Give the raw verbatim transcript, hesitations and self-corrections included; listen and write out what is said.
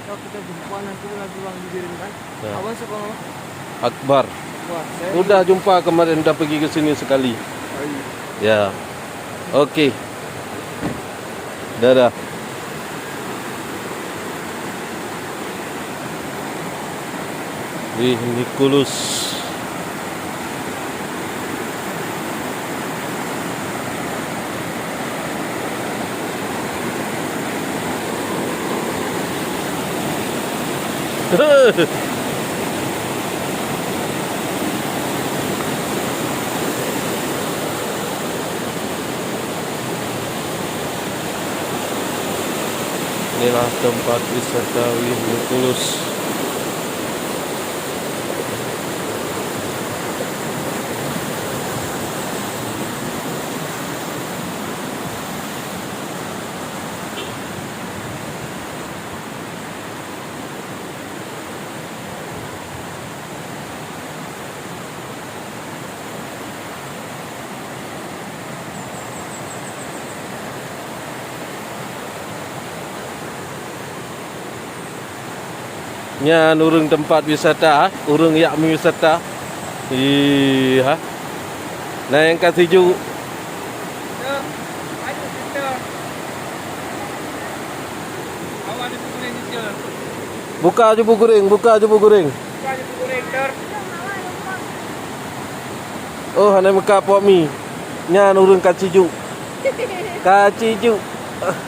Kalau kita jumpa nanti lagi orang dikirim kan? Ya. Abang siapa nama? Akbar. Wah, saya Udah jumpa kemarin, dah pergi ke sini sekali. Oh, iya. Ya. Okey. Dadah. Wih Nikulus. Inilah tempat wisata Wih Nikulus. Nyan ureuëng teumpat wisata, ureuëng jak meuwisata. Ih, ha. Na nyang ka sijuek. Buka ju bu guring, buka ju bu guring. Oh, hana meuka pok mi. Nyan ureuëng ka sijuek. Ka sijuek.